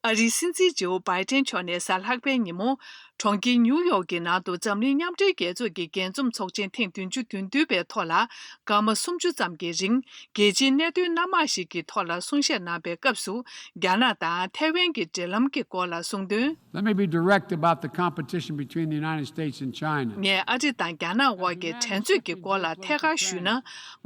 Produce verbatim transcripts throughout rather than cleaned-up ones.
ཨ་རིའི་སྲིད་འཛིན་ཇོ་བྷའི་ཏན་མཆོག་ནས་གཟའ་ལྷག་པའི་ཉིན་མོ། གྲོང་ཁྱེར་ཉིའུ་ཡོག་གི་ནང་དུ་འཛམ་གླིང་མཉམ་འབྲེལ་རྒྱལ་ཚོགས་ཀྱི་རྒྱས་འཛོམས་ཚོགས་ཆེན་ཐེངས་བདུན་ཅུ་དོན་བདུན་པའི་ཐོག་ལ། སྐར་མ་སུམ་ཅུ་ཙམ་གྱི་རིང་། རྒྱལ་སྤྱིའི་གནད་དོན་སྣ་མང་ཞིག་གི་ཐོག་ལ་གསུང་བཤད་གནང་པའི་སྐབས་སུ། རྒྱ་ནག་དང་ཐའེ་ཝན་གྱི་འབྲེལ་ལམ་གྱི་སྐོར་ལ་གསུངས་དོན། Let me be direct about the competition between the United States and China. ངས་ཨ་རི་དང་རྒྱ་ནག་དབར་གྱི་འགྲན་རྩོད་ཀྱི་སྐོར་ལ་ཐད་ཀར་ཞུས་ན།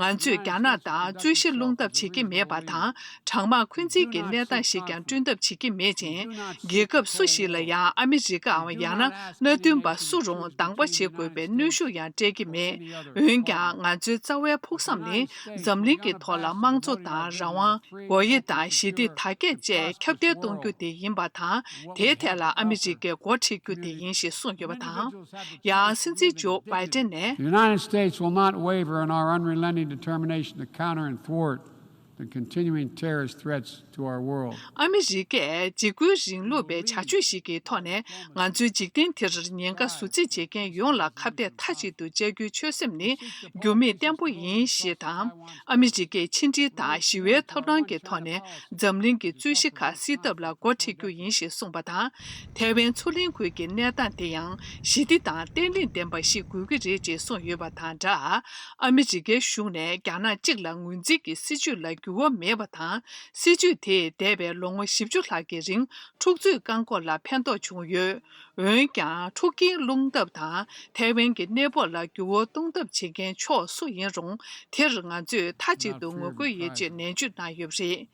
ང་ཚོས་རྒྱ་ནག་དང་རྩོད་གཞི་སློང་ཐབས་བྱེད་ཀྱི་མེད་པ་དང་། གྲང་དམག་འཁོན་འཛིན་གྱི་གནས་སྟངས་ཤིག་ཀྱང་བསྐྲུན་ཐབས་བྱེད་ཀྱི་མེད་ཅིང་། རྒྱལ་ཁབ་སུ་ཞིག་ལ་ཡང་ཨ་མི་རི་ཀའམ་ཡང་ན་མནའ་མཐུན་པ་སུ་རུང་དང་པ་བྱེད་དགོས་པའི་གནོན་ཤུགས་ཡང་སྤྲད་ཀྱི་མེད། འོན་ཀྱང་ང་ཚོའི་རྩ་བའི་ཕུགས་བསམ་ནི། འཛམ་གླིང་གི་ཐོག་ལ་དམངས་གཙོ་དང་རང་དབང་། སྒོ་དབྱེ་དང་ཞི་བདེ་དར་རྒྱས་བཅས་ཁྱབ་གདལ་གཏོང་རྒྱུ་དེ་ཡིན་པ་དང་། དེའི་ཐད་ལ་ཨ་མི་རི་ཀས་འགོ་ཁྲིད་རྒྱུ་དེ་ཡིན་ཞེས་གསུངས་ཡོད་པ་དང་། ཡང་སྲིད་འཛིན་ཇོ་བྷའི་ཏན་ནས། The United States will not waver in our unrelenting determination to counter and thwart the continuing terrorist threats to our world. ཨ་མི་རི་ཀས་འཇིགས་སྐུལ་རིང་ལུགས་པའི་བྱ་སྤྱོད་ཞིག་གི་ཐོག་ནས་ང་ཚོའི་འཇིག་རྟེན་འདིར་ཉེན་ཁ་ཟུར་འཛིན་བྱེད་མཁན་ཡོངས་ལ་ཁ་གཏད་མཐའ་གཅིག་ཏུ་བཅག་རྒྱུའི་ཆོད་སེམས་ནི་འགྱུར་མེད་བརྟན་པོ་ཡིན་ཞེས་དང་། ཨ་མི་རི་ཀས་ཕྱི་འབྲེལ་དང་ཞི་བའི་ཐབས་ལམ་གྱི་ཐོག་ནས་འཛམ་གླིང་གི་རྩོད་གཞི་ཁག་སེལ་ཐབས་ལ་འགོ་ཁྲིད་རྒྱུ་ཡིན་ཞེས་གསུངས་པ་དང་། ཐའེ་ཝན་མཚོ་གླིང་ཁུལ་གྱི་གནས་སྟངས་དེ་ཡང་ཞི་བདེ་དང་བརྟན་ལྷིང་ལྡན་པ་ཞིག་དགོས་ཀྱི་རེད་ཅེས་གསུངས་ཡོད་པ་དང་སྦྲགས། ཨ་མི་རི་ཀའི་གཞུང་ནས་རྒྱ་ནག་གཅིག་ལ་ངོས་འཛིན་གྱི་སྲིད་བྱུས་ལ་འགྱུར་བ་མེད་པ་དང་། སྲིད་བྱུས་དེས་འདས་པའི་ལོ་ངོ་བཞི་བཅུ་ལྷག་གི་རིང་འཁྲུག་རྩོད་བཀག་འགོག་ལ་ཕན་ཐོགས་བྱུང་ཡོད། འོན་ཀྱང་། འཁྲུག་རྐྱེན་སློང་ཐབས་དང་། ཐའེ་ཝན་གྱི་གནས་བབ་ལ་འགྱུར་བ་གཏོང་ཐབས་བྱེད་མཁན་ཕྱོགས་སུ་ཡིན་རུང་། དེར་ང་ཚོས་མཐའ་གཅིག་ཏུ་ངོ་རྒོལ་ཡོད་ཅེས་ནན་བརྗོད་གནང་ཡོད་པ་རེད།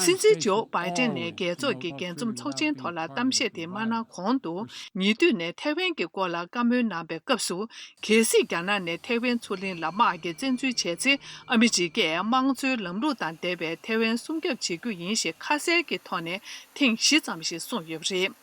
སྲིད་འཛིན་ཇོ་བྷའི་ཏན་ནས་རྒྱལ་ཚོགས་ཀྱི་རྒྱས་འཛོམས་ཚོགས་ཆེན་ཐོག་ལ་གཏམ་བཤད་དེ་མ་གནང་གོང་དུ། ཉེ་དུས་ནས་ཐའེ་ཝན་གྱི་སྐོར་ལ་བཀའ་མོལ་གནང་པའི་སྐབས་སུ། གལ་སྲིད་རྒྱ་ནག་ནས་ཐའེ་ཝན་མཚོ་གླིང་ལ་དམག་གིས་བཙན་འཛུལ་བྱས་ཚེ། ཨ་མི་རི་ཀས་དམངས་གཙོའི་ལམ་ལུགས་དང་འདས་པའི་ཐའེ་ཝན་སྲུང་སྐྱོབ་བྱེད་རྒྱུ་ཡིན་ཞེས་ཁ་གསལ་གྱི་ཐོག་ནས་ཐེངས་བཞི་ཙམ་ཞིག་གསུངས་ཡོད་པ་རེད།